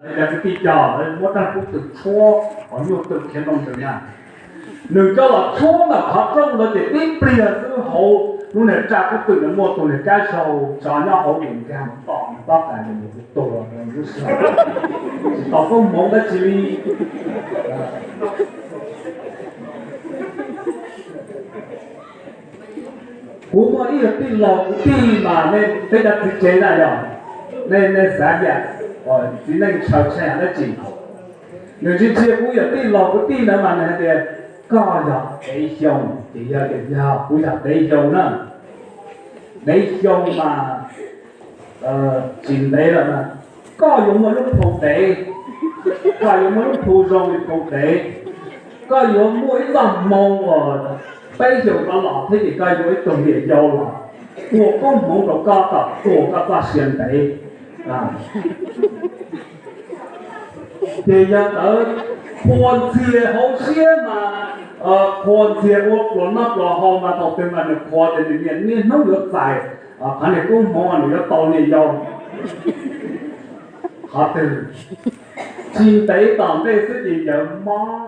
Yog kwv tij cog muab rab kub twm tshuab, qhov nyuj twm khiav nroo ntws na. Nws coj los tshuab ntawm qhov rooj ntawd ces tib pliag xwb hauv lub niag rab kub twm ntawd muaj tus niag kab sau tsov nyob hauv, tus nkag tom nws pob qa, nws tus tuag lub sij hawm, tsis tau koob hmoov dab tsi li. Kuv muaj ib yog tij laug kwv tij mas nej peb cov txiv tsev na yog, nej nej xav tias txiv neej ntshaw tsheej dab tsi. Nws ntsia ntsia kuv yog tij laug kwv tij ntawd mas nws hais tias, koj yog dev xyoo, ces yog tias yog kuv yog dev xyoo na, dev xyoo mas tsis ntev lawm na, koj yuav muaj lub plhu dev, koj yuav muaj lub plhu zoo li plhu dev, koj yuav muaj ib txoj hmoo uas peb xyoos rov los thiab ces koj yuav ib tug niam yau los ua koob hmoov rau koj kom ua koj txoj sia ntev. Ces yog ntawd qhuas ntxhias hauv siab mas, qhuas ntxhias ua pluas noj pluas haus mas thaum twg mas nws qhuas tias nws niaj niaj hnub yuav txais qhov niag koob hmoov nws yuav tau niam yau. Qhov twg tsis ntev tom ntej xwb ces yawg mob,